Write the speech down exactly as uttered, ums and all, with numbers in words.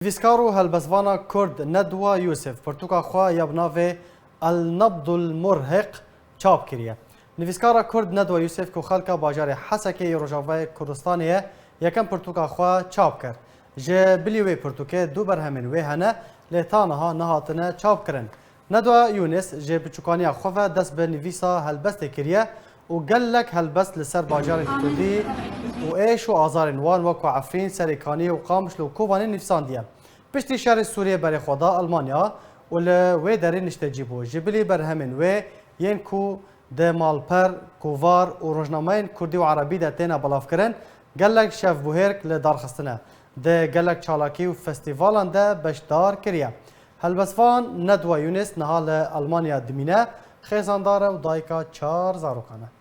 Nivîskar û helbestvana Kurd Nedwa Yusuf pirtûka xwe ya bi navê El Nabdul Murhiq çap kiriye. Nivîskara Kurd Nedwa Yusuf ku xelka bajarê Hesekê yê Rojavayê Kurdistanê ye, yekem pirtûka xwe çap kir. Ji bilî wê pirtûkê du berhemên wê hene, lê ta niha nehatine çap kirin. Nedwa Yûnis ji biçûkaniya xwe ve dest bi nivîsa helbestê kiriye û gelek helbest li ser bajarên Kurdî û êş û azarên wan wek ku Efrîn, Serêkaniyê û Qamişlo û Kobanê nivîsandiye. Piştî şerê Sûriyê berê xwe da Almanya û li wê derê niştecî bû. Ji bilî berhemên wê yên ku di malper, kovar û rojnameyên Kurdî û Erebî de têne belavkirin, gelek şevbûhêrk li dar xistine. Di gelek çalakî û festîvalan de beşdar kiriye. Helbestvan Nedwa Yûnis niha li Almanya dimîne, xêzandar e û dayika çar zarokan e.